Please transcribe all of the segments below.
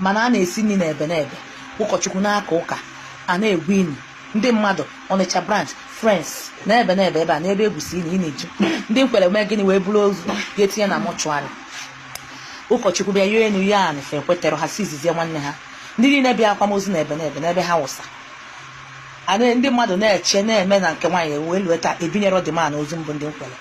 Mana a na-esi nri n'ebe n'ebe, ụkọchukwu na-aka ụka, a na-egwu ini, ndị mmadụ, Ọnịcha branch, friends, n'ebe n'ebe ebe a n'ebe egwusi ini ini ji ndị Nkwelle mee gịnị wee buru ozu ga-etinye na mortuary. Ụkọchukwu bịa yọọ enu ya anị, fe ekwetara ha si izizie nwanne ha. Ndị niile bịa akwamozu na ebe n'ebe n'ebe ha wụsa, ndị mmadụ na-eche na-eme na nke nwaanyị wee lue taa ebinyere the man ozu mbụ ndị Nkwelle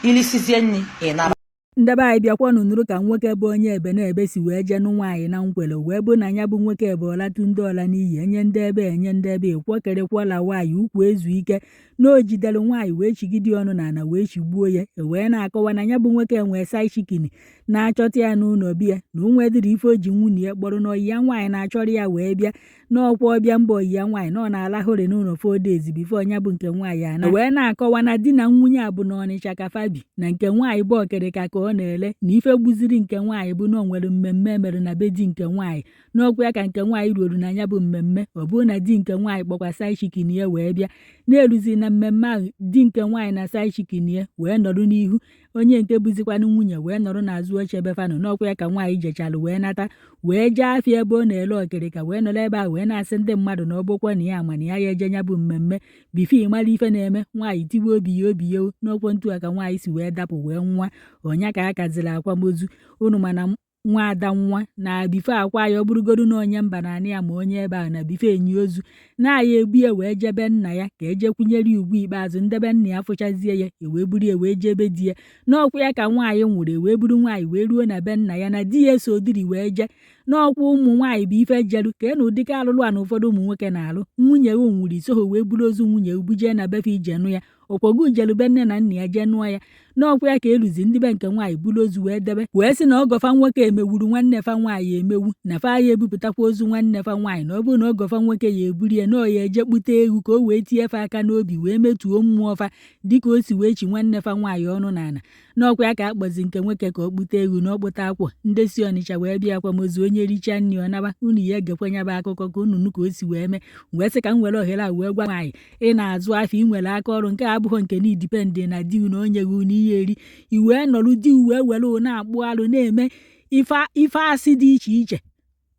ilisizie nri ị nara. Ndị be anyị, bịakwanụ nụrụ ka nwoke bụ onye Ebenebe si wee jee nụ nwaanyị na Nkwelle, wee bụ na ya bụ nwoke bụ ọlatụ ndị ọla n'iyi, enye ndị ebe, enye ndị ebe, ịkwọkịrịkwọla nwaanyị ukwu ezu ike na o jidere nwaanyị wee chigide ọnụ n'ala wee chigbuo ya. E wee na-akọwa na ya bụ nwoke nwee side chicken na-achọta ya n'ụlọ be ya, na o nwedịrị ife o ji nwunye ya kpọrọ, na ọyị ya nwaanyị na-achọrọ ya wee bịa n'ọkwa ọbịa mba ọyị ya nwaanyị na ọ na-alahụrị n'ụlọ 4 days before ya bụ nke nwaanyị ana. Wee na-akọwa na di na nwunye a bụ n'Ọnịcha ka fa bi, na nke nwaanyị bụ ọkịrịka ka ọ na-ele, na ife gbuziri nke nwaanyị bụ na o nwere mmemme emere na be di nke nwaanyị. N'ọkwa ya ka nke nwaanyị ruoru na ya bụ mmemme, ọ bụrụ na di nke nwaanyị kpọkwa side chicken ya wee bịa na-eruzi na mmemme ahụ, di nke nwaanyị na side chicken ya wee nọrọ n'ihu, onye nke bụzikwanụ nwunye wee nọrọ n'azụ oche ebe fanụ. N'ọkwa ya ka nwaanyị jechalụ wee nata, wee jee afịa ebe ọ na-ele ọkịrịka, wee nọrọ ebe ahụ wee na-asị ndị mmadụ na ọ bụkwa na ya ama na ya ya eje ya bụ mmemme. Before ịmara ife na-eme, nwaanyị tiwe obi ya obi ya. N'ọkwa ntu a ka nwaanyị si wee dapụ wee nwa ọnya ka a kaziri akwamozu unu. Mana nwa ada nwa na before akwa ya, ọ bụrụgodu na onye mba na anị ya ma onye ebe ahụ na before enyi ozu na-aya ebu ya wee jebe nna ya ka ejekwunyere ya ugwu ikpeazụ, ndebe nna ya fụchazie ya, ewee buru ya wee jebe di ya. N'ọkwa ya ka nwaanyị nwụrụ, ewee buru nwaanyị wee ruo na be nna ya na di ya eso diri wee jee. N'ọkwa ụmụ nwaanyị bụ ife jeru ka e na ụdịka alụlụ a na ụfọdụ ụmụ nwoke na-alụ. Nwunye o nwụrụ, isoho wee buru ozu nwunye bujee na befe ije nụ ya, ọkwago jelu be nne na nna ya jee nụọ ya. N'ọkwa ya ka eluzi ndị be nke nwaanyị buru ozu wee debe, wee sị na ọgọfa nwoke emewuru nwanne fa nwaanyị emewu, na fa ya ebupụtakwa ozu nwanne fa nwaanyị, na ọ bụrụ na ọgọfa nwoke ya eburu ya, na ọ ya eje kpute ewu ka o wee tie fa aka n'obi wee metuo mmụọ fa dịka o si wee chi nwanne fa nwaanyị ọnụ n'ala. N'ọkwa ya ka a kpọzi nke nwoke ka ọ kpute ewu na ọkpụta akwọ. Ndị si Ọnịcha wee bịa akwamozu, onye richaa nri ọ naba. Unu ya egekwe ya bụ akụkọ ka unu nụ ka o si wee mee. Wee sị ka m were ohere a wee gwa nwaanyị ị na-azụ afịa, ị nwere aka ọrụ, nke a abụghị nke na i depend na di na onye gị unu ihe eri, i wee nọrụ di wee were na-akpụ alụ na-eme ife asị dị iche iche.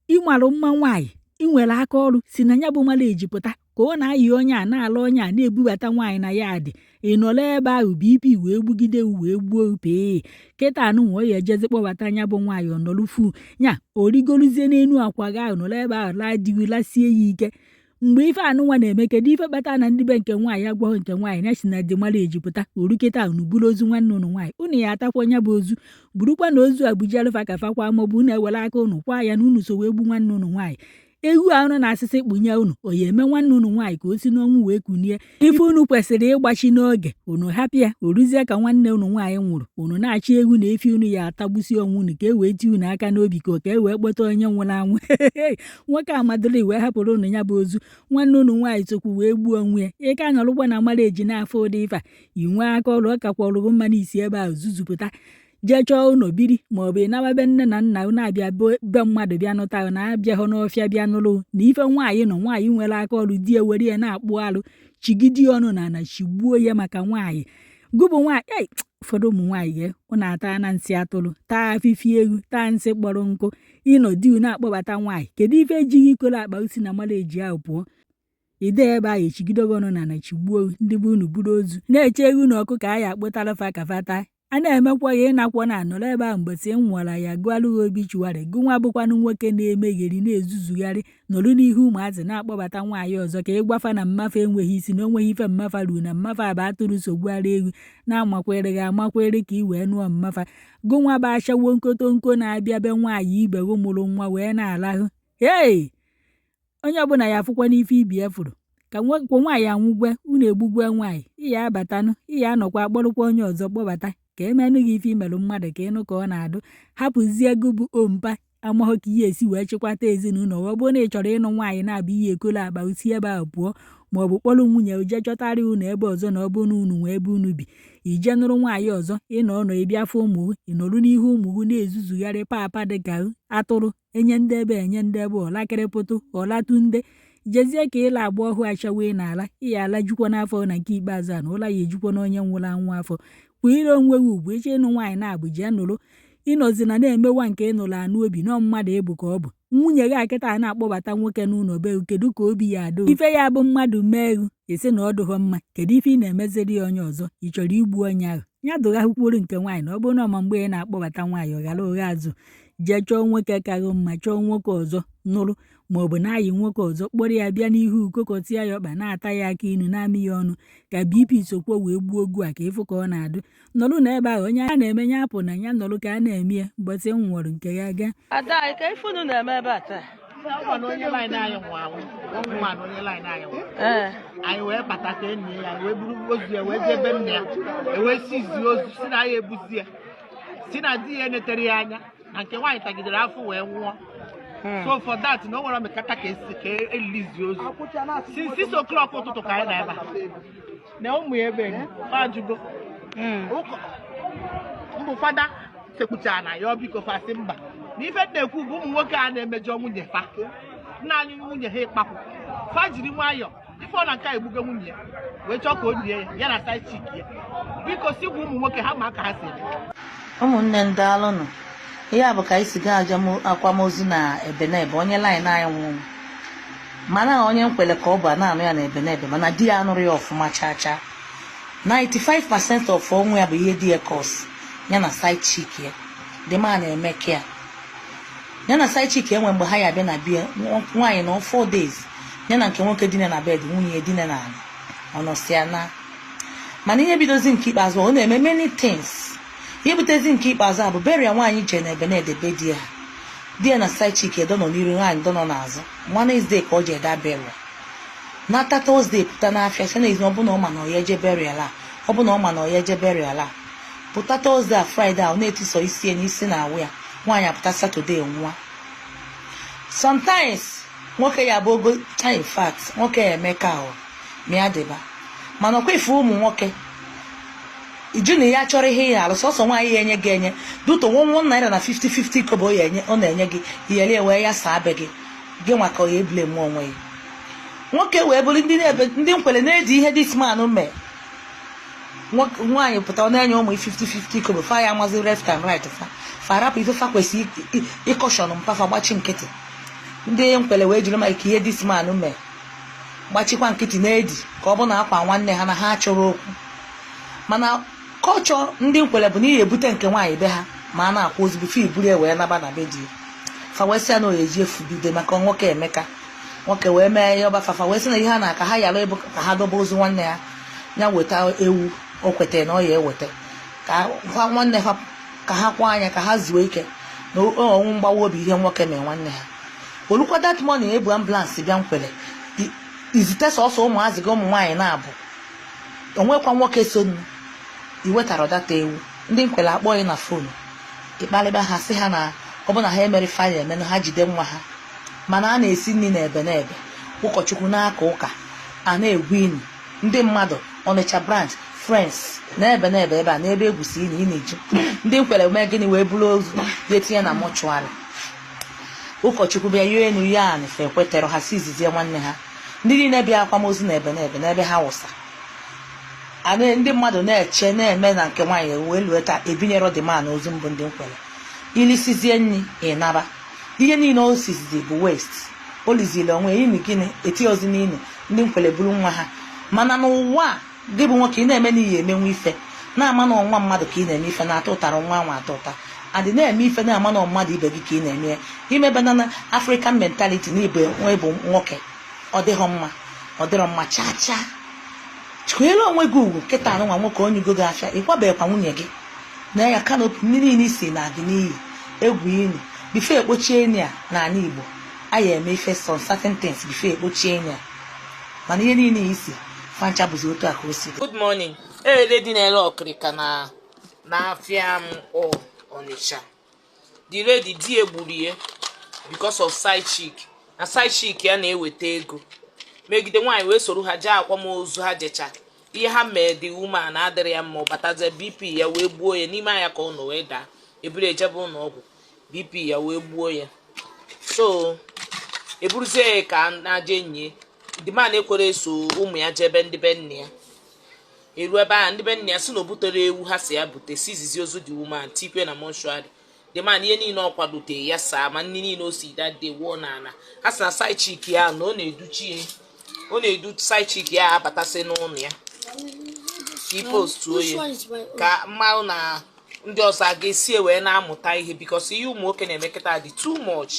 Ịmarụ mma nwaanyị, ị nwere aka ọrụ, si na ya bụ marriage pụta ka ọ na-ayị onye a na-alụ onye a na-ebubata nwaanyị na ya dị. Ị nọrọ ebe ahụ, BP wee gbugide wee gbuo pee kịta anụnwa ọ ya ejezi kpọbata ya bụ nwaanyị, ọ nọrọ fu ya o rigoluzie n'elu akwa gị ahụ, nọrọ ebe ahụ laa di gị lasie ya ike. Mgbe ife anụnwa na-eme, kedu ife kpatara na ndị be nke nwaanyị agwaghị nke nwaanyị ya si na di marriage pụta? Oru kịta unu buru ozu nwanne unu nwaanyị, unu ya atakwa onye bụ ozu, burukwa na ozu a bujelụfa ka fa kwa, maọbụ unu ewere aka unu kwa ya na unu so wee gbu nwanne unu nwaanyị. Ewu a unu na-asịsị kpunye unu, ọ ya eme nwanne unu nwaanyị ka o si n'ọnwụ wee kunie? Ife unu kwesịrị ịgbachi n'oge, unu hapụ ya o ruzie ka nwanne unu nwaanyị nwụrụ, unu na-achị ewu na efi unu ya atagbusi onwe unu ka e wee tie unu aka n'obi ka e wee kpọta onye nwụrụ anwụ. Nwoke amadụli wee hapụrụ unu ya bụ ozu nwanne unu nwaanyị sokwu wee gbuo onwe ya. Ị ka nọrụkwa na marriage na-afọ ụdị ife a, i nwee aka ọrụ, ọ kakwọrọ gị mma n'isi ebe ahụ zuzupụta jee chọọ ụlọ biri, maọbụ ị nawa be nne na nna unu abịa be mmadụ bịa nụta na abịaghị n'ọfịa bịa nụrụ. Na ife nwaanyị nọ, nwaanyị nwere aka ọrụ, di ewere ya na-akpụ alụ, chigide ọnụ na ana chigbuo ya maka nwaanyị gụbụ nwaanyị. Ei, ụfọdụ ụmụ nwaanyị gị, unu ata na nsị atụrụ, taa afịfịa ewu, taa nsị kpọrọ nkụ, ịnọ di na-akpọbata nwaanyị. Kedu ife ejighị ikolo akpa usi na marriage ahụ pụọ? Ide ebe ahụ echigide gị ọnụ na ana chigbuo ndị bụ unu, buru ozu na-eche ewu na ọkụkọ a ya akpụtara fa ka fa taa. A na-emekwa ya ịnakwọ na anọrọ ebe ahụ mgbe si nwara ya gụalụ ha obituary. Gụ nwa bụkwanụ nwoke na-emegheri na-ezuzugharị, nọrọ n'ihu ụmụazị na-akpọbata nwaanyị ọzọ ka ị gwafa na mmafa enweghị isi, na onweghị ife mmafa ruru, na mmafa bụ atụrụ sogbuara ewu na-amakwere gị amakwere ka ị wee nụọ mmafa. Gụ nwa bụ ashawo nkotonko na-abịa be nwaanyị ibe gị mụrụ nwa wee na-alahụ. Hei, onye ọbụla ya afụkwa n'ife ibi ya fụrụ ka kwa nwaanyị anwụgwe unu egbugwe nwaanyị. Ị ya abatanụ, ị ya anọkwa akpọrọkwa onye ọzọ kpọbata ka emenụ gị ife imerụ mmadụ ka ịnụ ka ọ na-adụ. Hapụzie gị bụ ompa amaghọ ka ihe esi wee chịkwata ezinụlọ. Ọ bụrụ na ị chọrọ ịnụ nwaanyị na-abụ ihe ekolo akpa si ebe ahụ pụọ, maọbụ kpọrọ nwunye jee chọtara unu ebe ọzọ, na ọ bụrụ na unu nwee ebe unu bi, ije nụrụ nwaanyị ọzọ, ịnọ ọnọ ịbịa fụ ụmụ gị, ị nọrụ n'ihu ụmụ gị na-ezuzugharị papa dịka atụrụ, enye ndị ebe, enye ndị ebe, ọlakịrịpụtụ ọlatụ ndị jezie ka ịla agba ọhụụ achawo ị na-ala, ị ya alajukwa n'afọ na nke ikpeazụ a na ụla ya ejukwa na onye nwụrụ anwụ afọ. Kwa ire onwe gị ugwu ịchọ ịnụ nwaanyị na-abụ, jee nụrụ. Ịnọzi na na-emewa nke ị nụrụ anụ obi nọ mmadụ ịbụ ka ọ bụ nwunye gị akịta na-akpọbata nwoke n'ụlọ be. Kedu ka obi ya adụ ife ya bụ mmadụ mee egwu esi na ọ dụghọ mma? Kedu ife ị na-emeziri ya onye ọzọ? Ị chọrọ igbu onye ahụ ya dụghakwuoro nke nwaanyị na ọ bụrụ na ọma mgbe ị na-akpọbata nwaanyị, ọ ghara ụgha azụ jee chọọ nwoke kaghị mma, chọọ nwoke ọzọ nụrụ, maọbụ na-ayị nwoke ọzọ, kpọrọ ya bịa n'ihu kokọtịa ya ọkpa, na-ata ya aka inu, na-amị ya ọnụ ka BP sokwo wee gbuo ogu a ka ịfụ ka ọ na-adụ nọrụ n'ebe ahụ. Onye a na-eme ya apụ na ya nọrụ ka a na-eme ya mbọsị m nwụrụ nke ya gaa. Ada anyị, ka ife unu na-eme ebe a taa? Ọ na onye line anyị nwụ anwụ, ọ nwụ na onye line anyị nwụ. Anyị wee bata ka enyi ya, anyị wee buru ozu ya wee jee ebe nna ya, ewee sizie ozu, si na ya ebuzi ya, si na di ya enetere ya anya, na nke nwaanyị tagidere afọ wee nwụọ. So for that na o nwere omekata ka esi ka elilizi ozu since 6 o'clock ụtụtụ ka anyị na ebe a na ụmụ ya ebe fajugo mbụ fada sekwuchara na ya biko fasị mba na ife na-ekwu bụ ụmụ nwoke a na-emejọ nwunye fa nna anyị, nwunye ha ịkpapụ fa jiri nwayọọ ife ọ na nke a egbugo nwunye ya wee chọọ ka o lie ya, ya na side chick ya. Biko si gwa ụmụ nwoke ha ma ka ha si eme. Ụmụnne m, daalụnụ. Ihe a bụ ka anyị si gaa aja akwamozu na Ebenebe. Onye line anyị nwụrụ, mana onye nkwele ka ọ bụ a na-anụ ya na Ebenebe, mana di ya anụrụ ya ọfụma chaa chaa. 95% of ọnwụ ya bụ ihe di ya cause, ya na side chick ya. The man na-eme ya, ya na side chick enwe mgbe ha ya abịa na bie nwaanyị na 4 days, ya na nke nwoke dina na bed, nwunye ya dina na ala, ọ nọsịa na. Mana ihe bidozi nke ikpeazụ, ọ na-eme many things. Ihe butezi nke ikpeazụ a bụ burial nwaanyị jee na Ebenebe di ya. Di ya na side chick edo nọ n'iru, nwaanyị dọ nọ n'azụ. Wednesday ka ọ ji eda burial, nata Thursday, pụta n'afịa sị na ezi ọ bụ na ọ ma na ọ ya eje burial a, ọ bụ na ọ ma na ọ ya eje burial a, pụta Thursday a, Friday a, ọ na-etisọ isi ya n'isi na awụ ya. Nwaanyị apụta Saturday nwa. Sometimes nwoke ya bụ ogo, in fact nwoke ya emeka ahụ ma ya dịba, mana ọkwa ife ụmụ nwoke iju na ya chọrọ ihe ya alụ sọsọ nwaanyị ya enye gị enye duto ₦1 na 50 50 kobo ya enye, ọ na-enye gị iyere wee ya saa be gị gị nwa ka ọ ya ebule mụ onwe ya. Nwoke wee bụrụ ndị na-ebe ndị nkwele na-eji ihe this man mee. Nwaanyị pụta, ọ na-enye ụmụ 50 50 kobo fa, ya amazi left and right, fa fa rapụ ife fa kwesịrị ịcaution mpafa, gbachi nkịtị. Ndị nkwele wee jiri maka ihe this man mee gbachikwa nkịtị na-edi ka ọ bụ na akwa nwanne ha na ha chọrọ okwu. Mana kọlchọ ndị nkwele bụ na ihe ebute nke nwaanyị be ha ma a na-akwa ozugbo fe iburu ya wee naba na be di ya. Fa wee sị ya na oyi eji efu bido maka nwoke emeka nwoke wee mee ya ọba fafa wee sị na ihe a na-aka ha yara ịbụ ka ha dobe ozu nwanne ya, ya weta ewu o kwetara na ọ ya eweta ka ha nwanne ha ka ha kwa anya ka ha zuo ike na ọnwụ mgbawa obi ihe nwoke mee nwanne ha. Olukwa that morning, ebu ambulance bịa nkwele izite sọsọ ụmụazị gị, ụmụ nwaanyị na-abụ onwekwa nwoke so nnu iwetara data ewu. Ndị nkwele akpọghị na phone, ịkparịba ha, sị ha na ọ bụ na ha emere faya emenụ ha jide nwa ha. Mana a na-esi nri na ebe na ebe, ụkọchukwu na-aka ụka, a na-egwu ini, ndị mmadụ Ọnịcha branch friends na ebe na ebe ebe a n'ebe egwusi ini ini ji ndị nkwere mee gịnị wee buru ozu jee tinye na mortuary. Ụkọchukwu bịa yọọ enu ya anị, fe ekwetere ha si izizie nwanne ha. Ndị niile bịa akwamozu na ebe na ebe n'ebe ha wụsa ndị mmadụ na-eche na-eme na nke nwaanyị wee lue taa ebinyere the man ozu mbụ. Ndị nkwere ilisizie nri ịnaba ihe niile o sizizi bụ waste. O liziri onwe ya ini gịnị etinye ozi n'ini. Ndị nkwele buru nwa ha. Mana n'ụwa a, gị bụ nwoke ị na-eme n'ihi emenwe ife na-ama na ọnwa mmadụ ka ị na-eme ife na-atọ ụtara nwa nwa atọ ụta adị na-eme ife na-ama na mmadụ ibe gị ka ị na-eme ya imebe na African mentality na ibe nwa ịbụ nwoke, ọ dịghọ mma, ọ dịrọ mma chaa chaa. Kwere onwe gị ugwu nkịta anụ nwa nwoke onye ugo gị afịa ịkwabeghịkwa nwunye gị na ya canopy mmiri niile isi na gị n'iyi egwu ini before ekpochie enyi a. N'ala Igbo a ya eme ife some certain things before ekpochie enyi a, mana ihe niile isi fancha bụzi otu a ka o si dị. Good morning. Ee, lady na-ere ọkịrịka na n'afịa m o Ọnịcha. The lady di egburu ya because of side chick, na side chick ya na-eweta ego megide nwaanyị wee soro ha jee akwamozu. Ha jecha ihe ha mee, the woman adịrị ya mma, ọ batazie BP ya wee gbuo ya n'ime anya ka ọ nọ wee daa, eburu ejebe ụlọ ọgwụ, BP ya wee gbuo ya. So eburuzie ya ka na-aje nye the man ekwere eso ụmụ ya jebe ndị be nne ya. Eru ebe ahụ, ndị be nne ya si na o butere ewu ha si ya bute, si izizi ozu the woman tikwe na mortuary. The man, ihe niile ọ kwadote ya saa, ma nri niile o si that day wụọ n'ala. Ha sị na side chick ya, na ọ na-educhi ya, ọ na-edu side chick ya abatasị n'ụlọ ya ka i postuo Which ya one is my own? ka mmanụ na ndị ọzọ a ga-esi wee na-amụta ihe, because ihe ụmụ nwoke na-eme kịta dị too much.